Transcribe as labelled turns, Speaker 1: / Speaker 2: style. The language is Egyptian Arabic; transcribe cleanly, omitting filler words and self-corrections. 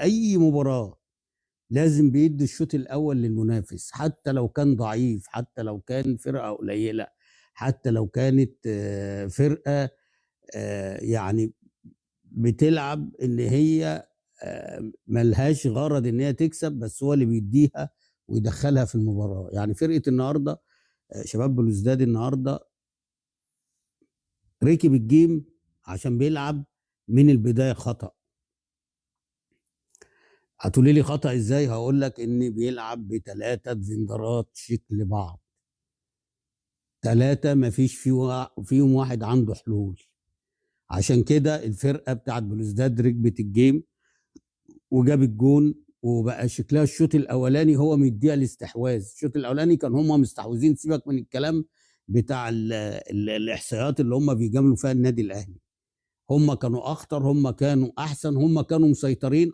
Speaker 1: اي مباراة لازم بيدي الشوط الاول للمنافس، حتى لو كان ضعيف، حتى لو كان فرقه قليله، حتى لو كانت فرقه يعني بتلعب ان هي ملهاش غرض ان هي تكسب، بس هو اللي بيديها ويدخلها في المباراة. يعني فرقه النهارده شباب بلوزداد النهارده ركب ال game عشان بيلعب من البداية خطأ. هتقولي لي خطأ ازاي؟ هقول لك ان بيلعب بثلاثة defender ات شكل بعض، 3 مفيش فيهم واحد عنده حلول. عشان كده الفرقة بتاعت بلوزداد ركبت ال game وجاب الجون، وبقى شكلها الشوط الاولاني هو مديها الاستحواذ. الشوط الاولاني كان هم مستحوذين، سيبك من الكلام بتاع الاحصائيات اللي هم بيجاملوا فيها النادي الاهلي، هم كانوا اخطر، هم كانوا احسن، هم كانوا مسيطرين.